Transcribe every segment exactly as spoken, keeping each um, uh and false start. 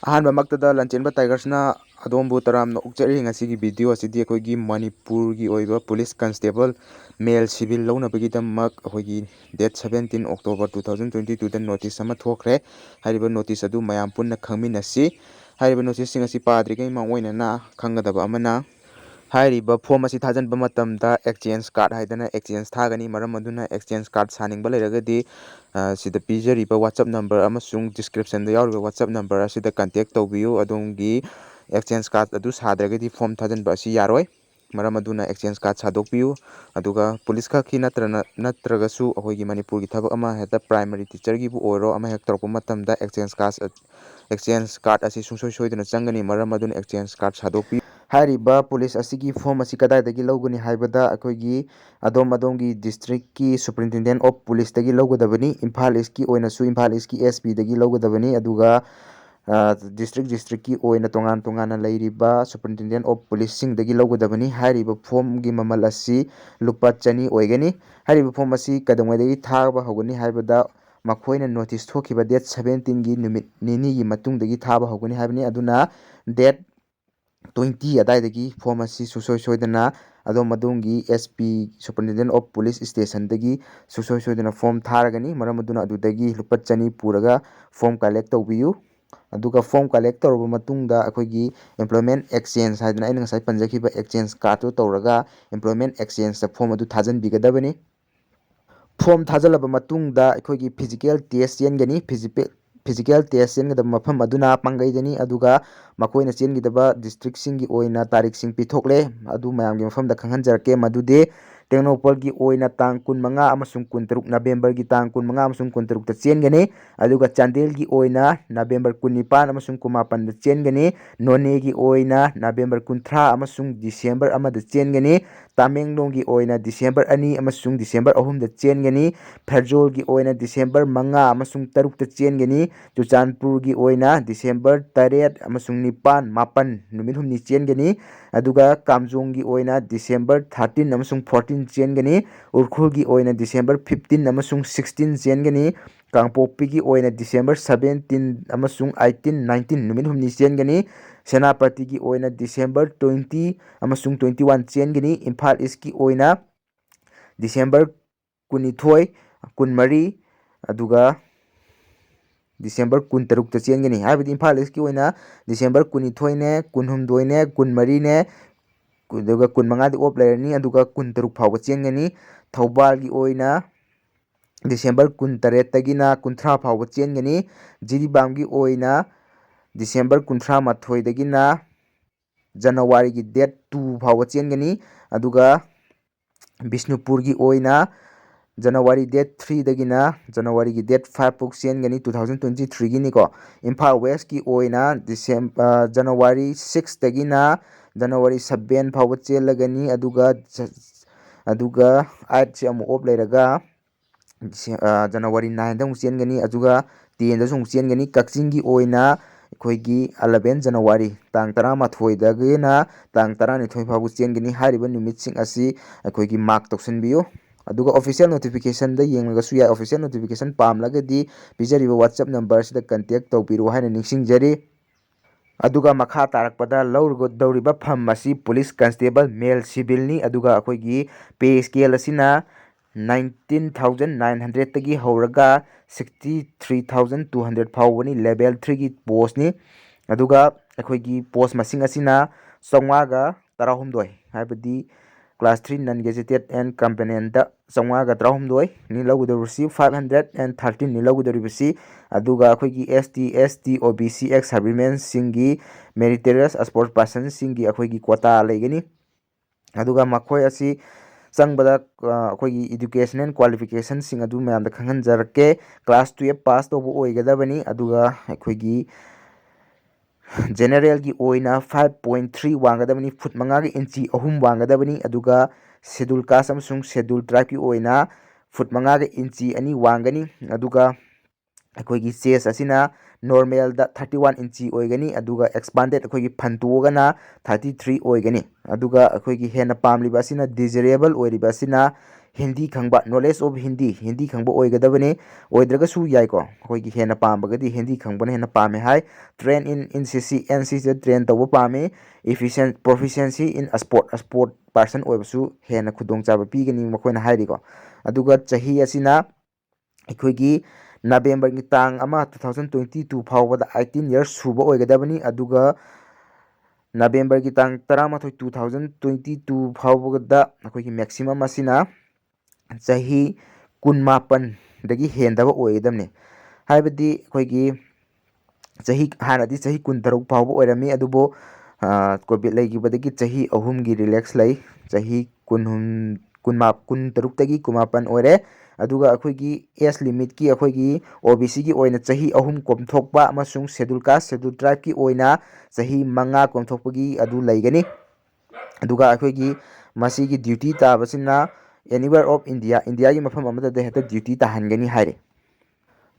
ꯑꯍꯥꯟꯕꯃꯛꯇꯗ ꯂꯥꯟꯆꯦꯟꯕ ꯇꯥꯏꯒꯔꯁꯅ ꯑꯗꯣꯝꯕꯨ ꯇꯔꯥꯝꯅ ꯑꯣꯛꯆꯔꯤ꯫ ꯉꯁꯤꯒꯤ ꯚꯤꯗꯤꯑꯣ ꯑꯁꯤꯗꯤ ꯑꯩꯈꯣꯏꯒꯤ ꯃꯅꯤꯄꯨꯔꯒꯤ ꯑꯣꯏꯕ ꯄꯨꯂꯤꯁ ꯀꯟꯁꯇꯦꯕꯜ ꯃꯦꯜ ꯁꯤꯚꯤꯜ ꯂꯧꯅꯕꯒꯤꯗꯃꯛ ꯑꯩꯈꯣꯏꯒꯤ date seventeen October two thousand twenty twoꯗ ꯅꯣꯇꯤꯁ ꯑꯃ ꯊꯣꯛꯈ꯭ꯔꯦ꯫ ꯍꯥꯏꯔꯤꯕ ꯅꯣꯇꯤꯁ ꯑꯗꯨ ꯃꯌꯥꯝ ꯄꯨꯟꯅ ꯈꯪꯃꯤꯟꯅꯁꯤ꯫ ꯍꯥꯏꯔꯤꯕ ꯅꯣꯇꯤꯁꯁꯤꯡ ꯑꯁꯤ ꯄꯥꯗ꯭ꯔꯤꯉꯩ ꯃꯥꯡꯑꯣꯏꯅꯅ ꯈꯪꯒꯗꯕ ꯑꯃꯅ, ꯍꯥꯏꯔꯤꯕ ꯐꯣꯝ ꯑꯁꯤ ꯊꯥꯖꯤꯟꯕ ꯃꯇꯝꯗ exchange card ꯍꯥꯏꯗꯅ exchange ꯊꯥꯒꯅꯤ꯫ ꯃꯔꯝ ꯑꯗꯨꯅ exchange card ꯁꯥꯅꯤꯡꯕ ꯂꯩꯔꯒꯗꯤ, ꯑ, ꯁꯤꯗ ꯄꯤꯖꯔꯤꯕ WhatsApp number ꯑꯃꯁꯨꯡ descriptionꯗ ꯌꯥꯎꯔꯤꯕ WhatsApp number ꯑꯁꯤꯗ contact ꯇꯧꯕꯤꯌꯨ꯫ ꯑꯗꯣꯝꯒꯤ exchange card ꯑꯗꯨ ꯁꯥꯗ꯭ꯔꯒꯗꯤ ꯐꯣꯝ ꯊꯥꯖꯤꯟꯕ ꯑꯁꯤ ꯌꯥꯔꯣꯏ꯫ ꯃꯔꯝ ꯑꯗꯨꯅ exchange card ꯁꯥꯗꯣꯛꯄꯤꯌꯨ꯫ ꯑꯗꯨꯒ ꯄꯨꯂꯤꯁ ꯈꯛꯀꯤ ꯅꯠꯇ꯭ꯔꯅ, ꯅꯠꯇ꯭ꯔꯒꯁꯨ ꯑꯩꯈꯣꯏꯒꯤ ꯃꯅꯤꯄꯨꯔꯒꯤ ꯊꯕꯛ ꯑꯃ ꯍꯦꯛꯇ primary teacherꯒꯤꯕꯨ ꯑꯣꯏꯔꯣ, ꯑꯃ ꯍꯦꯛ ꯇꯧꯔꯛꯄ ꯃꯇꯝꯗ exchange card, exchange card ꯑꯁꯤ ꯁꯨꯡꯁꯣꯏ ꯁꯣꯏꯗꯅ ꯆꯪꯒꯅꯤ꯫ ꯃꯔꯝ ꯑꯗꯨꯅ exchange card ꯁꯥꯗꯣꯛꯄꯤꯌꯨ꯫ ꯍꯥꯏꯔꯤꯕ ꯄꯨꯂꯤꯁ ꯑꯁꯤꯒꯤ ꯐꯣꯝ ꯑꯁꯤ ꯀꯗꯥꯏꯗꯒꯤ ꯂꯧꯒꯅꯤ ꯍꯥꯏꯕꯗ, ꯑꯩꯈꯣꯏꯒꯤ ꯑꯗꯣꯝ ꯑꯗꯣꯝꯒꯤ districtꯀꯤ Superintendent of Policeꯇꯒꯤ ꯂꯧꯒꯗꯕꯅꯤ꯫ ꯏꯝꯐꯥꯜ Eastꯀꯤ ꯑꯣꯏꯅꯁꯨ ꯏꯝꯐꯥꯜ Eastꯀꯤ S Pꯗꯒꯤ ꯂꯧꯒꯗꯕꯅꯤ꯫ ꯑꯗꯨꯒ, ꯑ, district districtꯀꯤ ꯑꯣꯏꯅ ꯇꯣꯉꯥꯟ ꯇꯣꯉꯥꯟꯅ ꯂꯩꯔꯤꯕ Superintendent of Policeꯁꯤꯡꯗꯒꯤ ꯂꯧꯒꯗꯕꯅꯤ꯫ ꯍꯥꯏꯔꯤꯕ ꯐꯣꯝꯒꯤ ꯃꯃꯜ ꯑꯁꯤ ꯂꯨꯄꯥ ꯆꯅꯤ ꯑꯣꯏꯒꯅꯤ꯫ ꯍꯥꯏꯔꯤꯕ ꯐꯣꯝ ꯑꯁꯤ ꯀꯩꯗꯧꯉꯩꯗꯒꯤ ꯊꯥꯕ ꯍꯧꯒꯅꯤ ꯍꯥꯏꯕꯗ, ꯃꯈꯣꯏꯅ ꯅꯣꯇꯤꯁ ꯊꯣꯛꯈꯤꯕ date seventeenꯒꯤ ꯅꯨꯃꯤꯠ ꯅꯤꯅꯤꯒꯤ ꯃꯇꯨꯡꯗꯒꯤ ꯊꯥꯕ ꯍꯧꯒꯅꯤ ꯍꯥꯏꯕꯅꯤ꯫ ꯑꯗꯨꯅ date twenty ꯑꯗꯥꯏꯗꯒꯤ ꯐꯣꯝ ꯑꯁꯤ ꯁꯨꯡꯁꯣꯏ ꯁꯣꯏꯗꯅ ꯑꯗꯣꯝ ꯑꯗꯣꯝꯒꯤ S P, Superintendent of Police stationꯗꯒꯤ ꯁꯨꯡꯁꯣꯏ ꯁꯣꯏꯗꯅ ꯐꯣꯝ ꯊꯥꯔꯒꯅꯤ꯫ ꯃꯔꯝ ꯑꯗꯨꯅ ꯑꯗꯨꯗꯒꯤ ꯂꯨꯄꯥ ꯆꯅꯤ ꯄꯨꯔꯒ ꯐꯣꯝ collect ꯇꯧꯕꯤꯌꯨ꯫ ꯑꯗꯨꯒ ꯐꯣꯝ collect ꯇꯧꯔꯕ ꯃꯇꯨꯡꯗ ꯑꯩꯈꯣꯏꯒꯤ employment exchange ꯍꯥꯏꯗꯅ ꯑꯩꯅ ꯉꯁꯥꯏ ꯄꯟꯖꯈꯤꯕ exchange cardꯇꯨ ꯇꯧꯔꯒ employment exchangeꯇ ꯐꯣꯝ ꯑꯗꯨ ꯊꯥꯖꯤꯟꯕꯤꯒꯗꯕꯅꯤ꯫ ꯐꯣꯝ ꯊꯥꯖꯤꯜꯂꯕ ꯃꯇꯨꯡꯗ ꯑꯩꯈꯣꯏꯒꯤ physical test ꯆꯦꯟꯒꯅꯤ꯫ Physical test ꯆꯦꯟꯒꯗꯕ ꯃꯐꯝ ꯑꯗꯨꯅ ꯄꯥꯡꯒꯩꯗꯅꯤ꯫ ꯑꯗꯨꯒ ꯃꯈꯣꯏꯅ ꯆꯦꯟꯒꯗꯕ districtꯁꯤꯡꯒꯤ ꯑꯣꯏꯅ ꯇꯥꯔꯤꯛꯁꯤꯡ ꯄꯤꯊꯣꯛꯂꯦ꯫ ꯑꯗꯨ ꯃꯌꯥꯝꯒꯤ ꯃꯐꯝꯗ ꯈꯪꯍꯟꯖꯔꯛꯀꯦ꯫ ꯃꯗꯨꯗꯤ ꯇꯦꯡꯅꯧꯄꯜꯒꯤ ꯑꯣꯏꯅ ꯇꯥꯡ ꯀꯨꯟꯃꯉꯥ ꯑꯃꯁꯨꯡ ꯀꯨꯟꯇꯔꯨꯛ, Novemberꯒꯤ ꯇꯥꯡ ꯀꯨꯟꯃꯉꯥ ꯑꯃꯁꯨꯡ ꯀꯨꯟꯇꯔꯨꯛꯇ ꯆꯦꯟꯒꯅꯤ꯫ ꯑꯗꯨꯒ ꯆꯥꯟꯗꯦꯜꯒꯤ ꯑꯣꯏꯅ November ꯀꯨꯟꯅꯤꯄꯥꯟ ꯑꯃꯁꯨꯡ ꯀꯨꯟꯃꯥꯄꯟꯗ ꯆꯦꯟꯒꯅꯤ꯫ ꯅꯣꯅꯦꯒꯤ ꯑꯣꯏꯅ November ꯀꯨꯟꯊ꯭ꯔꯥ ꯑꯃꯁꯨꯡ December ꯑꯃꯗ ꯆꯦꯟꯒꯅꯤ꯫ ꯇꯥꯃꯦꯡꯂꯣꯡꯒꯤ ꯑꯣꯏꯅ December ꯑꯅꯤ ꯑꯃꯁꯨꯡ December ꯑꯍꯨꯝꯗ ꯆꯦꯟꯒꯅꯤ꯫ ꯐꯦꯔꯖꯣꯜꯒꯤ ꯑꯣꯏꯅ December ꯃꯉꯥ ꯑꯃꯁꯨꯡ ꯇꯔꯨꯛꯇ ꯆꯦꯟꯒꯅꯤ꯫ ꯆꯨꯔꯆꯥꯟꯄꯨꯔꯒꯤ ꯑꯣꯏꯅ December ꯇꯔꯦꯠ ꯑꯃꯁꯨꯡ ꯅꯤꯄꯥꯟ, ꯃꯥꯄꯟ, ꯅꯨꯃꯤꯠ ꯍꯨꯝꯅꯤ ꯆꯦꯟꯒꯅꯤ꯫ ꯑꯗꯨꯒ ꯀꯥꯝꯖꯣꯡꯒꯤ ꯑꯣꯏꯅ December thirteen ꯑꯃꯁꯨꯡ fourteen ꯆꯦꯟꯒꯅꯤ꯫ ꯎꯈ꯭ꯔꯨꯜꯒꯤ ꯑꯣꯏꯅ December fifteen ꯑꯃꯁꯨꯡ sixteen ꯆꯦꯟꯒꯅꯤ꯫ ꯀꯥꯡꯄꯣꯛꯄꯤꯒꯤ ꯑꯣꯏꯅ December seventeen ꯑꯃꯁꯨꯡ eighteen, nineteen ꯅꯨꯃꯤꯠ ꯍꯨꯝꯅꯤ ꯆꯦꯟꯒꯅꯤ꯫ ꯁꯦꯅꯥꯄꯇꯤꯒꯤ ꯑꯣꯏꯅ December twenty ꯑꯃꯁꯨꯡ twenty one ꯆꯦꯟꯒꯅꯤ꯫ ꯏꯝꯐꯥꯜ ꯏꯁꯀꯤ ꯑꯣꯏꯅ December ꯀꯨꯟꯅꯤꯊꯣꯏ, ꯀꯨꯟꯃꯔꯤ, ꯑꯗꯨꯒ December ꯀꯨꯟꯇꯔꯨꯛꯇ ꯆꯦꯟꯒꯅꯤ꯫ ꯍꯥꯏꯕꯗꯤ ꯏꯝꯐꯥꯜ ꯏꯁꯀꯤ ꯑꯣꯏꯅ December ꯀꯨꯟꯅꯤꯊꯣꯏꯅꯦ, ꯀꯨꯟꯍꯨꯝꯗꯣꯏꯅꯦ, ꯀꯨꯟꯃꯔꯤꯅꯦ, ꯑꯗꯨꯒ ꯀꯨꯟꯃꯉꯥꯗꯤ ꯑꯣꯞ ꯂꯩꯔꯅꯤ, ꯑꯗꯨꯒ ꯀꯨꯟꯇꯔꯨꯛ ꯐꯥꯎꯕ ꯆꯦꯟꯒꯅꯤ꯫ ꯊꯧꯕꯥꯜꯒꯤ ꯑꯣꯏꯅ December ꯀꯨꯟꯇꯔꯦꯠꯇꯒꯤꯅ ꯀꯨꯟꯊ꯭ꯔꯥ ꯐꯥꯎꯕ ꯆꯦꯟꯒꯅꯤ꯫ ꯖꯤꯔꯤꯕꯥꯝꯒꯤ ꯑꯣꯏꯅ December ꯀꯨꯟꯊ꯭ꯔꯥ ꯃꯥꯊꯣꯏꯗꯒꯤꯅ Januaryꯒꯤ date two ꯐꯥꯎꯕ ꯆꯦꯟꯒꯅꯤ꯫ ꯑꯗꯨꯒ ꯕꯤꯁꯅꯨꯄꯨꯔꯒꯤ ꯑꯣꯏꯅ January date threeꯗꯒꯤꯅ Januaryꯒꯤ date five ꯐꯥꯎ ꯆꯦꯟꯒꯅꯤ, two thousand twenty threeꯒꯤꯅꯤꯀꯣ꯫ ꯏꯝꯐꯥꯜ ꯋꯦꯁꯀꯤ ꯑꯣꯏꯅ December, January sixꯇꯒꯤꯅ January seven ꯐꯥꯎꯕ ꯆꯦꯜꯂꯒꯅꯤ꯫ ꯑꯗꯨꯒ ꯑꯗꯨꯒ eightꯁꯦ ꯑꯃꯨꯛ ꯑꯣꯞ ꯂꯩꯔꯒ January nineꯗ ꯑꯃꯨꯛ ꯆꯦꯟꯒꯅꯤ꯫ ꯑꯗꯨꯒ tenꯗꯁꯨ ꯑꯃꯨꯛ ꯆꯦꯟꯒꯅꯤ꯫ ꯀꯛꯆꯤꯡꯒꯤ ꯑꯣꯏꯅ ꯑꯩꯈꯣꯏꯒꯤ eleven January, ꯇꯥꯡ ꯇꯔꯥꯃꯥꯊꯣꯏꯗꯒꯤꯅ ꯇꯥꯡ ꯇꯔꯥꯅꯤꯊꯣꯏ ꯐꯥꯎꯕ ꯆꯦꯟꯒꯅꯤ꯫ ꯍꯥꯏꯔꯤꯕ ꯅꯨꯃꯤꯠꯁꯤꯡ ꯑꯁꯤ ꯑꯩꯈꯣꯏꯒꯤ mark ꯇꯧꯁꯤꯟꯕꯤꯌꯨ꯫ ꯑꯗꯨꯒ official notificationꯗ ꯌꯦꯡꯂꯒꯁꯨ ꯌꯥꯏ꯫ Official notification ꯄꯥꯝꯂꯒꯗꯤ ꯄꯤꯖꯔꯤꯕ WhatsApp numberꯁꯤꯗ contact ꯇꯧꯕꯤꯔꯛꯎ ꯍꯥꯏꯅ ꯅꯤꯡꯁꯤꯡꯖꯔꯤ꯫ ꯑꯗꯨꯒ ꯃꯈꯥ ꯇꯥꯔꯛꯄꯗ ꯂꯧꯔꯨꯒꯗꯧꯔꯤꯕ ꯐꯝ ꯑꯁꯤ police constable male civilꯅꯤ꯫ ꯑꯗꯨꯒ ꯑꯩꯈꯣꯏꯒꯤ pay scale ꯑꯁꯤꯅ nineteen thousand nine hundredꯇꯒꯤ ꯍꯧꯔꯒ sixty three thousand two hundred ꯐꯥꯎꯕꯅꯤ꯫ Level threeꯒꯤ postꯅꯤ꯫ ꯑꯗꯨꯒ ꯑꯩꯈꯣꯏꯒꯤ post ꯃꯁꯤꯡ ꯑꯁꯤꯅ ꯆꯥꯝꯃꯉꯥꯒ ꯇꯔꯥꯍꯨꯝꯗꯣꯏ, ꯍꯥꯏꯕꯗꯤ class three non gazetted and componentꯇ ꯆꯥꯝꯃꯉꯥꯒ ꯇꯔꯥꯍꯨꯝꯗꯣꯏꯅꯤ ꯂꯧꯒꯗꯧꯔꯤꯕꯁꯤ, five hundred and thirteenꯅꯤ ꯂꯧꯒꯗꯧꯔꯤꯕꯁꯤ꯫ ꯑꯗꯨꯒ ꯑꯩꯈꯣꯏꯒꯤ S T, S T, O B C, ex servicemenꯁꯤꯡꯒꯤ meritorious sports personꯁꯤꯡꯒꯤ ꯑꯩꯈꯣꯏꯒꯤ quota ꯂꯩꯒꯅꯤ꯫ ꯑꯗꯨꯒ ꯃꯈꯣꯏ ꯑꯁꯤ ꯆꯪꯕꯗ, ꯑ, ꯑꯩꯈꯣꯏꯒꯤ educational qualificationꯁꯤꯡ ꯑꯗꯨ ꯃꯌꯥꯝꯗ ꯈꯪꯍꯟꯖꯔꯛꯀꯦ꯫ Class twelve pass ꯇꯧꯕ ꯑꯣꯏꯒꯗꯕꯅꯤ꯫ ꯑꯗꯨꯒ ꯑꯩꯈꯣꯏꯒꯤ generalꯒꯤ ꯑꯣꯏꯅ five point three ꯋꯥꯡꯒꯗꯕꯅꯤ, ꯐꯨꯠ ꯃꯉꯥꯒ ꯏꯟꯆꯤ ꯑꯍꯨꯝ ꯋꯥꯡꯒꯗꯕꯅꯤ꯫ ꯑꯗꯨꯒ schedule caste ꯑꯃꯁꯨꯡ schedule tribeꯀꯤ ꯑꯣꯏꯅ ꯐꯨꯠ ꯃꯉꯥꯒ ꯏꯟꯆꯤ ꯑꯅꯤ ꯋꯥꯡꯒꯅꯤ꯫ ꯑꯗꯨꯒ ꯑꯩꯈꯣꯏꯒꯤ chest ꯑꯁꯤꯅ normalꯗ thirty one ꯏꯟꯆꯤ ꯑꯣꯏꯒꯅꯤ, ꯑꯗꯨꯒ expanded ꯑꯩꯈꯣꯏꯒꯤ ꯐꯟꯇꯣꯛꯑꯒꯅ thirty three ꯑꯣꯏꯒꯅꯤ꯫ ꯑꯗꯨꯒ ꯑꯩꯈꯣꯏꯒꯤ ꯍꯦꯟꯅ ꯄꯥꯝꯂꯤꯕ ꯑꯁꯤꯅ, desirable ꯑꯣꯏꯔꯤꯕ ꯑꯁꯤꯅ ꯍꯤꯟꯗꯤ ꯈꯪꯕ, knowledge of Hindi, ꯍꯤꯟꯗꯤ ꯈꯪꯕ ꯑꯣꯏꯒꯗꯕꯅꯤ꯫ ꯑꯣꯏꯗ꯭ꯔꯒꯁꯨ ꯌꯥꯏꯀꯣ, ꯑꯩꯈꯣꯏꯒꯤ ꯍꯦꯟꯅ ꯄꯥꯝꯕꯒꯗꯤ ꯍꯤꯟꯗꯤ ꯈꯪꯕꯅ ꯍꯦꯟꯅ ꯄꯥꯝꯃꯦ ꯍꯥꯏ꯫ Train in N C C, N C Cꯗ train ꯇꯧꯕ ꯄꯥꯝꯃꯤ꯫ Efficient, proficiency in a sport, sport person ꯑꯣꯏꯕꯁꯨ ꯍꯦꯟꯅ ꯈꯨꯗꯣꯡꯆꯥꯕ ꯄꯤꯒꯅꯤ ꯃꯈꯣꯏꯅ ꯍꯥꯏꯔꯤꯀꯣ꯫ ꯑꯗꯨꯒ ꯆꯍꯤ ꯑꯁꯤꯅ ꯑꯩꯈꯣꯏꯒꯤ ꯅꯕꯦꯝꯕꯔꯒꯤ ꯇꯥꯡ ꯑꯃ, two thousand twenty two ꯐꯥꯎꯕꯗ eighteen years ꯁꯨꯕ ꯑꯣꯏꯒꯗꯕꯅꯤ꯫ ꯑꯗꯨꯒ ꯅꯕꯦꯝꯕꯔꯒꯤ ꯇꯥꯡ ꯇꯔꯥꯃꯥꯊꯣꯏ, two thousand twenty two ꯐꯥꯎꯕꯗ ꯑꯩꯈꯣꯏꯒꯤ maximum ꯑꯁꯤꯅ ꯆꯍꯤ ꯀꯨꯟꯃꯥꯄꯟꯗꯒꯤ ꯍꯦꯟꯗꯕ ꯑꯣꯏꯒꯗꯕꯅꯤ꯫ ꯍꯥꯏꯕꯗꯤ ꯑꯩꯈꯣꯏꯒꯤ ꯆꯍꯤ, ꯍꯥꯟꯅꯗꯤ ꯆꯍꯤ ꯀꯨꯟꯇꯔꯨꯛ ꯐꯥꯎꯕ ꯑꯣꯏꯔꯝꯃꯤ, ꯑꯗꯨꯕꯨ ꯀꯣꯚꯤꯗ ꯂꯩꯈꯤꯕꯗꯒꯤ ꯆꯍꯤ ꯑꯍꯨꯝꯒꯤ relax ꯂꯩ꯫ ꯆꯍꯤ ꯀꯨꯟꯍꯨꯝ, ꯀꯨꯟꯃꯥ-, ꯀꯨꯟꯇꯔꯨꯛꯇꯒꯤ ꯀꯨꯟꯃꯥꯄꯟ ꯑꯣꯏꯔꯦ꯫ ꯑꯗꯨꯒ ꯑꯩꯈꯣꯏꯒꯤ age limitꯀꯤ, ꯑꯩꯈꯣꯏꯒꯤ OBCꯒꯤ ꯑꯣꯏꯅ ꯆꯍꯤ ꯑꯍꯨꯝ ꯀꯣꯝꯊꯣꯛꯄ ꯑꯃꯁꯨꯡ Scheduled Caste, Scheduled Tribeꯀꯤ ꯑꯣꯏꯅ ꯆꯍꯤ ꯃꯉꯥ ꯀꯣꯝꯊꯣꯛꯄꯒꯤ ꯑꯗꯨ ꯂꯩꯒꯅꯤ꯫ ꯑꯗꯨꯒ ꯑꯩꯈꯣꯏꯒꯤ ꯃꯁꯤꯒꯤ duty ꯇꯥꯕꯁꯤꯅ anywhere of India, ꯏꯟꯗꯤꯌꯥꯒꯤ ꯃꯐꯝ ꯑꯃꯗꯗ ꯍꯦꯛꯇ duty ꯇꯥꯍꯟꯒꯅꯤ ꯍꯥꯏꯔꯤ꯫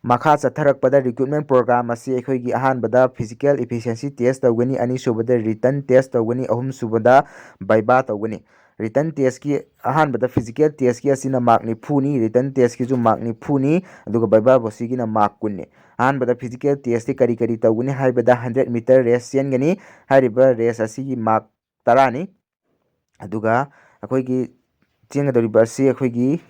ꯃꯈꯥ ꯆꯠꯊꯔꯛꯄꯗ recruitment program ꯑꯁꯤ ꯑꯩꯈꯣꯏꯒꯤ ꯑꯍꯥꯟꯕꯗ physical efficiency test ꯇꯧꯒꯅꯤ, ꯑꯅꯤꯁꯨꯕꯗ written test ꯇꯧꯒꯅꯤ, ꯑꯍꯨꯝꯁꯨꯕꯗ viva ꯇꯧꯒꯅꯤ꯫ Written testꯀꯤ, ꯑꯍꯥꯟꯕꯗ physical testꯀꯤ ꯑꯁꯤꯅ mark ꯅꯤꯐꯨꯅꯤ, written testꯀꯤꯁꯨ mark ꯅꯤꯐꯨꯅꯤ, ꯑꯗꯨꯒ viva ꯕꯣꯁꯤꯒꯤꯅ mark ꯀꯨꯟꯅꯤ꯫ ꯑꯍꯥꯟꯕꯗ physical testꯇꯤ ꯀꯔꯤ ꯀꯔꯤ ꯇꯧꯒꯅꯤ ꯍꯥꯏꯕꯗ hundred meter race ꯆꯦꯟꯒꯅꯤ꯫ ꯍꯥꯏꯔꯤꯕ race ꯑꯁꯤꯒꯤ mark ꯇꯔꯥꯅꯤ꯫ ꯑꯗꯨꯒ ꯑꯩꯈꯣꯏꯒꯤ ꯆꯦꯟꯒꯗꯧꯔꯤꯕ ꯑꯁꯤ ꯑꯩꯈꯣꯏꯒꯤ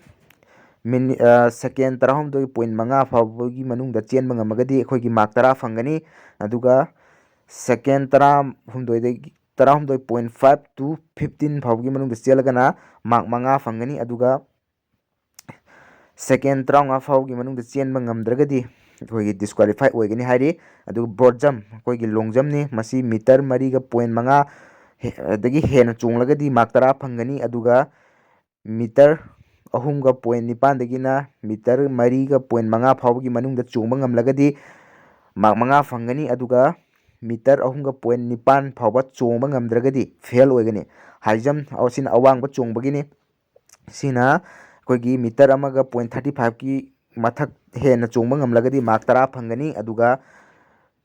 ꯃꯤꯅꯤ-, ꯑ, second ꯇꯔꯥꯍꯨꯝꯗꯣꯏ point ꯃꯉꯥ ꯐꯥꯎꯕꯒꯤ ꯃꯅꯨꯡꯗ ꯆꯦꯟꯕ ꯉꯝꯃꯒꯗꯤ ꯑꯩꯈꯣꯏꯒꯤ mark ꯇꯔꯥ ꯐꯪꯒꯅꯤ꯫ ꯑꯗꯨꯒ second ꯇꯔꯥꯍꯨꯝꯗꯣꯏꯗꯒꯤ, ꯇꯔꯥꯍꯨꯝꯗꯣꯏ point five to fifteen ꯐꯥꯎꯕꯒꯤ ꯃꯅꯨꯡꯗ ꯆꯦꯜꯂꯒꯅ mark ꯃꯉꯥ ꯐꯪꯒꯅꯤ꯫ ꯑꯗꯨꯒ second ꯇꯔꯥꯃꯉꯥ ꯐꯥꯎꯒꯤ ꯃꯅꯨꯡꯗ ꯆꯦꯟꯕ ꯉꯝꯗ꯭ꯔꯒꯗꯤ ꯑꯩꯈꯣꯏꯒꯤ disqualify ꯑꯣꯏꯒꯅꯤ ꯍꯥꯏꯔꯤ꯫ ꯑꯗꯨꯒ broad jump, ꯑꯩꯈꯣꯏꯒꯤ long jumpꯅꯤ, ꯃꯁꯤ meter ꯃꯔꯤꯒ point ꯃꯉꯥ ꯍꯦ-, ꯑꯗꯒꯤ ꯍꯦꯟꯅ ꯆꯣꯡꯂꯒꯗꯤ mark ꯇꯔꯥ ꯐꯪꯒꯅꯤ꯫ ꯑꯗꯨꯒ meter ꯑꯍꯨꯝꯒ point ꯅꯤꯄꯥꯟꯗꯒꯤꯅ meter ꯃꯔꯤꯒ point ꯃꯉꯥ ꯐꯥꯎꯕꯒꯤ ꯃꯅꯨꯡꯗ ꯆꯣꯡꯕ ꯉꯝꯂꯒꯗꯤ mark ꯃꯉꯥ ꯐꯪꯒꯅꯤ꯫ ꯑꯗꯨꯒ meter ꯑꯍꯨꯝꯒ point ꯅꯤꯄꯥꯟ ꯐꯥꯎꯕ ꯆꯣꯡꯕ ꯉꯝꯗ꯭ꯔꯒꯗꯤ fail ꯑꯣꯏꯒꯅꯤ꯫ High jump ꯑꯁꯤꯅ ꯑꯋꯥꯡꯕ ꯆꯣꯡꯕꯒꯤꯅꯤ꯫ ꯁꯤꯅ ꯑꯩꯈꯣꯏꯒꯤ meter ꯑꯃꯒ point thirty fiveꯀꯤ ꯃꯊꯛ ꯍꯦꯟꯅ ꯆꯣꯡꯕ ꯉꯝꯂꯒꯗꯤ mark ꯇꯔꯥ ꯐꯪꯒꯅꯤ꯫ ꯑꯗꯨꯒ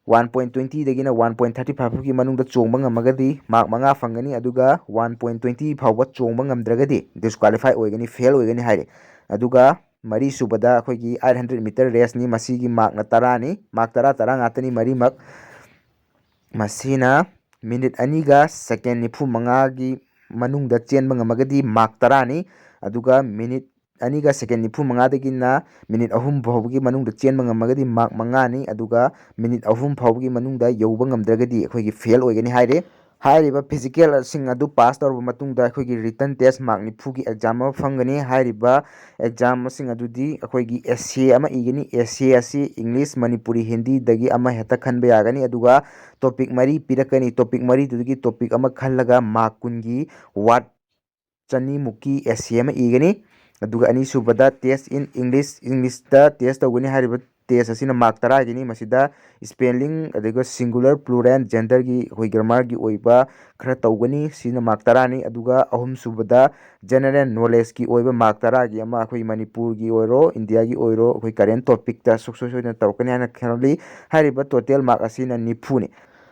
ꯋꯥꯟ ꯄꯣꯏꯟ ꯇ꯭ꯋꯦꯟꯇꯤꯗꯒꯤꯅ ꯋꯥꯟ ꯄꯣꯏꯟ ꯊꯥꯔꯇꯤ ꯐꯥꯏꯚ ꯐꯥꯎꯒꯤ ꯃꯅꯨꯡꯗ ꯆꯣꯡꯕ ꯉꯝꯃꯒꯗꯤ ꯃꯥꯔꯛ ꯃꯉꯥ ꯐꯪꯒꯅꯤ, ꯑꯗꯨꯒ ꯋꯥꯟ ꯄꯣꯏꯟ ꯇ꯭ꯋꯦꯟꯇꯤ ꯐꯥꯎꯕ ꯆꯣꯡꯕ ꯉꯝꯗ꯭ꯔꯒꯗꯤ ꯗꯤꯁꯀ꯭ꯋꯥꯂꯤꯐꯥꯏ ꯑꯣꯏꯒꯅꯤ, ꯐꯦꯜ ꯑꯣꯏꯒꯅꯤ ꯍꯥꯏꯔꯦ꯫ ꯑꯗꯨꯒ ꯃꯔꯤ ꯁꯨꯕꯗ ꯑꯩꯈꯣꯏꯒꯤ ꯑꯩꯠ ꯍꯟꯗ꯭ꯔꯦꯠ ꯃꯤꯇꯔ ꯔꯦꯁꯅꯤ꯫ ꯃꯁꯤꯒꯤ ꯃꯥꯔꯛꯅ ꯇꯔꯥꯅꯤ, ꯃꯥꯔꯛ ꯇꯔꯥ, ꯇꯔꯥ ꯉꯥꯛꯇꯅꯤ ꯃꯔꯤꯃꯛ꯫ ꯃꯁꯤꯅ ꯃꯤꯅꯤꯠ ꯑꯅꯤꯒ ꯁꯦꯀꯦꯟ ꯅꯤꯐꯨ ꯃꯉꯥꯒꯤ ꯃꯅꯨꯡꯗ ꯆꯦꯟꯕ ꯉꯝꯃꯒꯗꯤ ꯃꯥꯔꯛ ꯇꯔꯥꯅꯤ꯫ ꯑꯗꯨꯒ ꯃꯤꯅꯤꯠ ꯑꯅꯤꯒ ꯁꯦꯀꯦꯟ ꯅꯤꯐꯨ ꯃꯉꯥꯗꯒꯤꯅ ꯃꯤꯅꯤꯠ ꯑꯍꯨꯝ ꯐꯥꯎꯕꯒꯤ ꯃꯅꯨꯡꯗ ꯆꯦꯟꯕ ꯉꯝꯃꯒꯗꯤ ꯃꯥꯔꯛ ꯃꯉꯥꯅꯤ꯫ ꯑꯗꯨꯒ ꯃꯤꯅꯤꯠ ꯑꯍꯨꯝ ꯐꯥꯎꯕꯒꯤ ꯃꯅꯨꯡꯗ ꯌꯧꯕ ꯉꯝꯗ꯭ꯔꯒꯗꯤ ꯑꯩꯈꯣꯏꯒꯤ ꯐꯦꯜ ꯑꯣꯏꯒꯅꯤ ꯍꯥꯏꯔꯦ꯫ ꯍꯥꯏꯔꯤꯕ ꯐꯤꯖꯤꯀꯦꯜꯁꯤꯡ ꯑꯗꯨ ꯄꯥꯁ ꯇꯧꯔꯕ ꯃꯇꯨꯡꯗ ꯑꯩꯈꯣꯏꯒꯤ ꯔꯤꯇꯟ ꯇꯦꯁ ꯃꯥꯔꯛ ꯅꯤꯐꯨꯒꯤ ꯑꯦꯛꯖꯥꯝ ꯑꯃ ꯐꯪꯒꯅꯤ꯫ ꯍꯥꯏꯔꯤꯕ ꯑꯦꯛꯖꯥꯝꯁꯤꯡ ꯑꯗꯨꯗꯤ ꯑꯩꯈꯣꯏꯒꯤ ꯑꯦꯁꯦ ꯑꯃ ꯏꯒꯅꯤ꯫ ꯑꯦꯁꯦ ꯑꯁꯤ ꯏꯪꯂꯤꯁ, ꯃꯅꯤꯄꯨꯔꯤ, ꯍꯤꯟꯗꯤꯗꯒꯤ ꯑꯃ ꯍꯦꯛꯇ ꯈꯟꯕ ꯌꯥꯒꯅꯤ꯫ ꯑꯗꯨꯒ ꯇꯣꯄꯤꯛ ꯃꯔꯤ ꯄꯤꯔꯛꯀꯅꯤ꯫ ꯇꯣꯄꯤꯛ ꯃꯔꯤꯗꯨꯗꯒꯤ ꯇꯣꯄꯤꯛ ꯑꯃ ꯈꯜꯂꯒ ꯃꯥꯔꯛ ꯀꯨꯟꯒꯤ ꯋꯥꯔꯗ ꯆꯅꯤꯃꯨꯛꯀꯤ ꯑꯦꯁꯦ ꯑꯃ ꯏꯒꯅꯤ꯫ ꯑꯗꯨꯒ ꯑꯅꯤꯁꯨꯕꯗ ꯇꯦꯁ ꯏꯟ ꯏꯪꯂꯤꯁ, ꯏꯪꯂꯤꯁꯇ ꯇꯦꯁ ꯇꯧꯒꯅꯤ꯫ ꯍꯥꯏꯔꯤꯕ ꯇꯦꯁ ꯑꯁꯤꯅ ꯃꯥꯔꯛ ꯇꯔꯥꯒꯤꯅꯤ꯫ ꯃꯁꯤꯗ ꯏꯁꯄꯦꯂꯤꯡ, ꯑꯗꯨꯒ ꯁꯤꯡꯒꯨꯂꯔ, ꯄ꯭ꯂꯨꯔꯦꯜ, ꯖꯦꯟꯗꯔꯒꯤ ꯑꯩꯈꯣꯏ ꯒ꯭ꯔꯥꯃꯔꯒꯤ ꯑꯣꯏꯕ ꯈꯔ ꯇꯧꯒꯅꯤ꯫ ꯁꯤꯅ ꯃꯥꯔꯛ ꯇꯔꯥꯅꯤ꯫ ꯑꯗꯨꯒ ꯑꯍꯨꯝꯁꯨꯕꯗ ꯖꯦꯅꯔꯦꯜ ꯅꯣꯂꯦꯖꯀꯤ ꯑꯣꯏꯕ ꯃꯥꯔꯛ ꯇꯔꯥꯒꯤ ꯑꯃ ꯑꯩꯈꯣꯏ ꯃꯅꯤꯄꯨꯔꯒꯤ ꯑꯣꯏꯔꯣ, ꯏꯟꯗꯤꯌꯥꯒꯤ ꯑꯣꯏꯔꯣ, ꯑꯩꯈꯣꯏ ꯀꯔꯦꯟ ꯇꯣꯄꯤꯛꯇ ꯁꯨꯡꯁꯣꯏ ꯁꯣꯏꯗꯅ ꯇꯧꯔꯛꯀꯅꯤ ꯍꯥꯏꯅ ꯈꯜꯂꯤ꯫ ꯍꯥꯏꯔꯤꯕ ꯇꯣꯇꯦꯜ ꯃꯥꯔꯛ ꯑꯁꯤꯅ ꯅꯤꯐꯨꯅꯤ꯫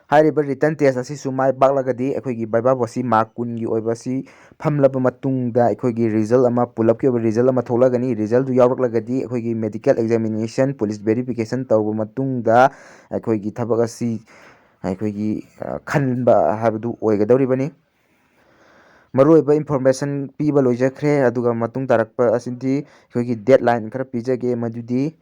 ꯍꯥꯏꯔꯤꯕ ꯔꯤꯇꯟ ꯇꯦꯁ ꯑꯁꯤꯁꯨ ꯃꯥꯏ ꯄꯥꯛꯂꯒꯗꯤ ꯑꯩꯈꯣꯏꯒꯤ ꯕꯥꯏꯕꯥꯕꯨ ꯑꯁꯤ ꯃꯥꯔꯛ ꯀꯨꯟꯒꯤ ꯑꯣꯏꯕ ꯑꯁꯤ ꯐꯝꯂꯕ ꯃꯇꯨꯡꯗ ꯑꯩꯈꯣꯏꯒꯤ ꯔꯤꯖꯜ ꯑꯃ, ꯄꯨꯂꯞꯀꯤ ꯑꯣꯏꯕ ꯔꯤꯖꯜ ꯑꯃ ꯊꯣꯛꯂꯛꯀꯅꯤ꯫ ꯔꯤꯖꯜꯗꯨ ꯌꯥꯎꯔꯛꯂꯒꯗꯤ ꯑꯩꯈꯣꯏꯒꯤ ꯃꯦꯗꯤꯀꯦꯜ ꯑꯦꯛꯖꯥꯃꯤꯅꯦꯁꯟ, ꯄꯨꯂꯤꯁ ꯚꯦꯔꯤꯐꯤꯀꯦꯁꯟ ꯇꯧꯔꯕ ꯃꯇꯨꯡꯗ ꯑꯩꯈꯣꯏꯒꯤ ꯊꯕꯛ ꯑꯁꯤ ꯑꯩꯈꯣꯏꯒꯤ, ꯑ, ꯈꯟꯕ ꯍꯥꯏꯕꯗꯨ ꯑꯣꯏꯒꯗꯧꯔꯤꯕꯅꯤ꯫ ꯃꯔꯨꯑꯣꯏꯕ ꯏꯟꯐꯣꯔꯃꯦꯁꯟ ꯄꯤꯕ ꯂꯣꯏꯖꯈ꯭ꯔꯦ꯫ ꯑꯗꯨꯒ ꯃꯇꯨꯡ ꯇꯥꯔꯛꯄ ꯑꯁꯤꯗꯤ ꯑꯩꯈꯣꯏꯒꯤ ꯗꯦꯠꯂꯥꯏꯟ ꯈꯔ ꯄꯤꯖꯒꯦ, ꯃꯗꯨꯗꯤ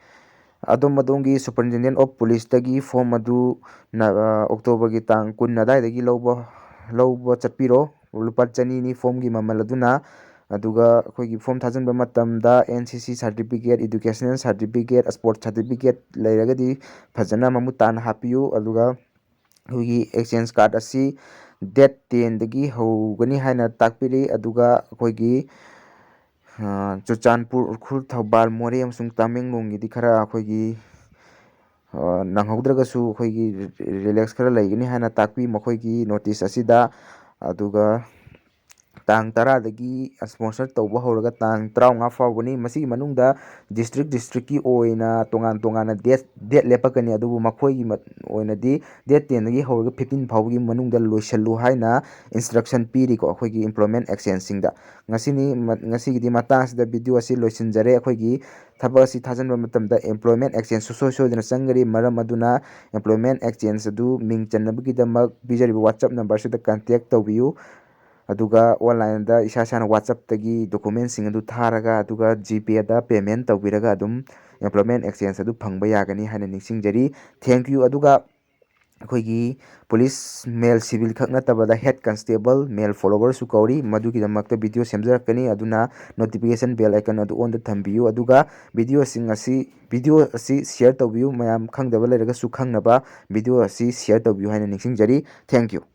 ꯑꯗꯣꯝ ꯑꯗꯣꯝꯒꯤ ꯁꯨꯄꯔꯤꯟꯇꯦꯟꯗꯦꯟ ꯑꯣꯐ ꯄꯨꯂꯤꯁꯇꯒꯤ ꯐꯣꯝ ꯑꯗꯨ ꯅ-, ꯑ, ꯑꯣꯛꯇꯣꯕꯔꯒꯤ ꯇꯥꯡ ꯀꯨꯟ ꯑꯗꯨꯋꯥꯏꯗꯒꯤ ꯂꯧꯕ, ꯂꯧꯕ ꯆꯠꯄꯤꯔꯣ꯫ ꯂꯨꯄꯥ ꯆꯅꯤꯅꯤ ꯐꯣꯝꯒꯤ ꯃꯃꯜ ꯑꯗꯨꯅ꯫ ꯑꯗꯨꯒ ꯑꯩꯈꯣꯏꯒꯤ ꯐꯣꯝ ꯊꯥꯖꯤꯟꯕ ꯃꯇꯝꯗ N C C certificate, educational certificate, sports certificate ꯂꯩꯔꯒꯗꯤ ꯐꯖꯅ ꯃꯃꯨꯠ ꯇꯥꯅ ꯍꯥꯞꯄꯤꯌꯨ꯫ ꯑꯗꯨꯒ ꯑꯩꯈꯣꯏꯒꯤ ꯑꯦꯛꯁꯆꯦꯟꯖ ꯀꯥꯔꯗ ꯑꯁꯤ ꯗꯦꯠ ꯇꯦꯟꯗꯒꯤ ꯍꯧꯒꯅꯤ ꯍꯥꯏꯅ ꯇꯥꯛꯄꯤꯔꯤ꯫ ꯑꯗꯨꯒ ꯑꯩꯈꯣꯏꯒꯤ, ꯑ, ꯆꯨꯔꯆꯥꯟꯄꯨꯔ, ꯎꯈ꯭ꯔꯨꯜ, ꯊꯧꯕꯥꯜ, ꯃꯣꯔꯦ ꯑꯃꯁꯨꯡ ꯇꯃꯦꯡꯂꯣꯡꯒꯤꯗꯤ ꯈꯔ ꯑꯩꯈꯣꯏꯒꯤ, ꯑ, ꯅꯪꯍꯧꯗ꯭ꯔꯒꯁꯨ ꯑꯩꯈꯣꯏꯒꯤ ꯔꯤꯂꯦꯛꯁ ꯈꯔ ꯂꯩꯒꯅꯤ ꯍꯥꯏꯅ ꯇꯥꯛꯄꯤ ꯃꯈꯣꯏꯒꯤ ꯅꯣꯇꯤꯁ ꯑꯁꯤꯗ꯫ ꯑꯗꯨꯒ ꯇꯥꯡ ꯇꯔꯥꯗꯒꯤ sponsor ꯇꯧꯕ ꯍꯧꯔꯒ ꯇꯥꯡ ꯇꯔꯥꯃꯉꯥ ꯐꯥꯎꯕꯅꯤ꯫ ꯃꯁꯤꯒꯤ ꯃꯅꯨꯡꯗ district districtꯀꯤ ꯑꯣꯏꯅ ꯇꯣꯉꯥꯟ ꯇꯣꯉꯥꯟꯅ date date ꯂꯦꯞꯄꯛꯀꯅꯤ, ꯑꯗꯨꯕꯨ ꯃꯈꯣꯏꯒꯤ ꯃ- ꯑꯣꯏꯅꯗꯤ date tenꯗꯒꯤ ꯍꯧꯔꯒ fifteen ꯐꯥꯎꯕꯒꯤ ꯃꯅꯨꯡꯗ ꯂꯣꯏꯁꯤꯜꯂꯨ ꯍꯥꯏꯅ instruction ꯄꯤꯔꯤꯀꯣ ꯑꯩꯈꯣꯏꯒꯤ employment exchangeꯁꯤꯡꯗ꯫ ꯉꯁꯤꯅꯤ ꯃ- ꯉꯁꯤꯒꯤꯗꯤ ꯃꯇꯥꯡꯁꯤꯗ video ꯑꯁꯤ ꯂꯣꯏꯁꯤꯟꯖꯔꯦ꯫ ꯑꯩꯈꯣꯏꯒꯤ ꯊꯕꯛ ꯑꯁꯤ ꯊꯥꯖꯤꯟꯕ ꯃꯇꯝꯗ employment exchange ꯁꯨꯡꯁꯣꯏ ꯁꯣꯏꯗꯅ ꯆꯪꯒꯅꯤ꯫ ꯃꯔꯝ ꯑꯗꯨꯅ employment exchange ꯑꯗꯨ ꯃꯤꯡ ꯆꯟꯅꯕꯒꯤꯗꯃꯛ ꯄꯤꯖꯔꯤꯕ WhatsApp numberꯁꯤꯗ contact ꯇꯧꯕꯤꯌꯨ꯫ ꯑꯗꯨꯒ onlineꯗ ꯏꯁꯥ ꯏꯁꯥꯅ WhatsAppꯇꯒꯤ documentꯁꯤꯡ ꯑꯗꯨ ꯊꯥꯔꯒ ꯑꯗꯨꯒ GPayꯗ payment ꯇꯧꯕꯤꯔꯒ ꯑꯗꯨꯝ employment exchange ꯑꯗꯨ ꯐꯪꯕ ꯌꯥꯒꯅꯤ ꯍꯥꯏꯅ ꯅꯤꯡꯁꯤꯡꯖꯔꯤ꯫ Thank you꯫ ꯑꯗꯨꯒ ꯑꯩꯈꯣꯏꯒꯤ police male civil ꯈꯛ ꯅꯠꯇꯕꯗ head constable male followerꯁꯨ ꯀꯧꯔꯤ꯫ ꯃꯗꯨꯒꯤꯗꯃꯛꯇ video ꯁꯦꯝꯖꯔꯛꯀꯅꯤ꯫ ꯑꯗꯨꯅ notification bell icon ꯑꯗꯨ onꯗ ꯊꯝꯕꯤꯌꯨ꯫ ꯑꯗꯨꯒ videoꯁꯤꯡ ꯑꯁꯤ video ꯑꯁꯤ share ꯇꯧꯕꯤꯌꯨ꯫ ꯃꯌꯥꯝ ꯈꯪꯗꯕ ꯂꯩꯔꯒꯁꯨ ꯈꯪꯅꯕ video ꯑꯁꯤ share ꯇꯧꯕꯤꯌꯨ ꯍꯥꯏꯅ ꯅꯤꯡꯁꯤꯡꯖꯔꯤ꯫ Thank you꯫